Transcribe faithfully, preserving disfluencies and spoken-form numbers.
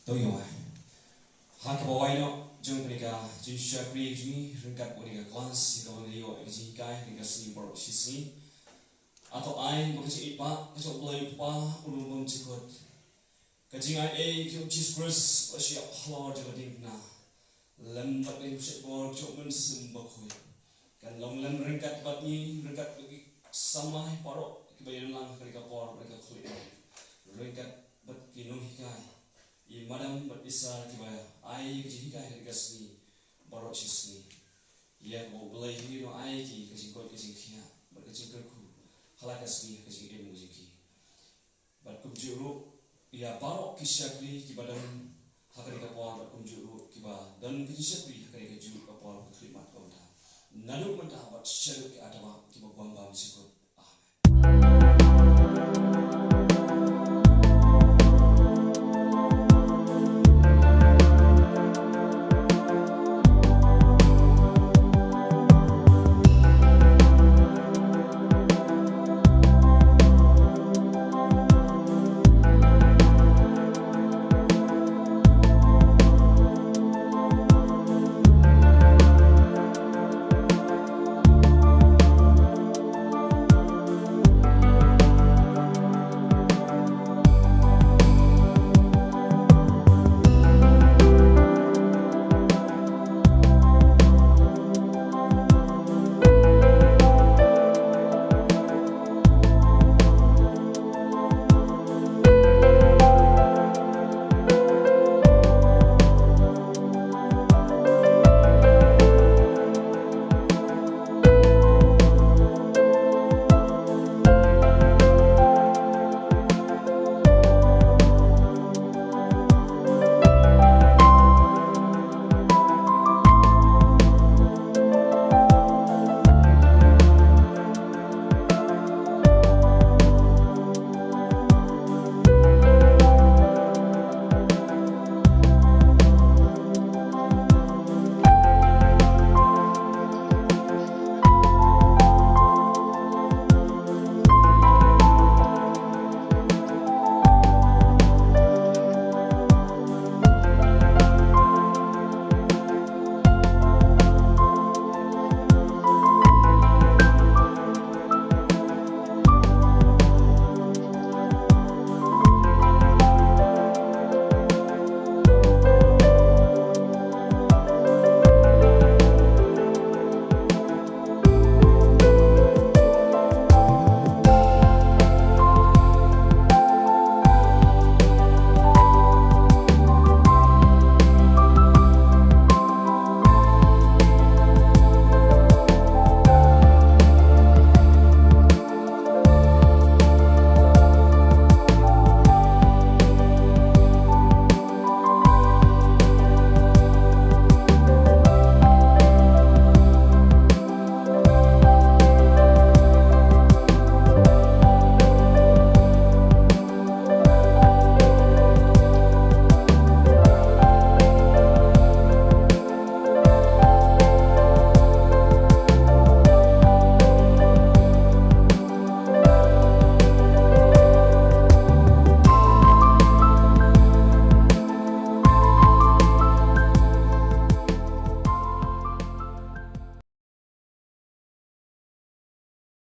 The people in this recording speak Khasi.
To ïa wai. Ha kaba wai noh jong kane ka jingshakri jong ngi ryngkat bad kane ka klas, ïa kaba ngi ïoh ka jinghikai kane ka sngi baroh shi sngi. Hato ai ba ka jingïeit ba ka jong U Blei U Kpa U Nongpynim Jingkut, ka jingai ei ka jong U Jisu Khrist ba shah halor jong ka diengphna, lem bad ka jingsheptieng ka jong U Mynsiem Bakhuid kan long lem ryngkat bad ngi, ryngkat bad ki samla baroh kiba ïalang ha kane ka por, ha kane ka khlieh, ryngkat bad ki nonghikai, i madam bad i sir kiba ai ka jinghikai ha kane ka sngi baroh shi sngi. Ïa kaba U Blei un ai ki ka jingkoit ka jingkhiah bad ka jingkyrkhu ha la ka sngi ha ka jingim ka jong ki. Bad kumjuh ruh ïa baroh ki shakri kiba don ha kane ka por, bad kumjuh ruh kiba don ka jingshakri ha kane kajuh ka por, ka khlieh mat kumta, naduh mynta bad shaduh ki artylli kiba bym bam jingkut. Amen.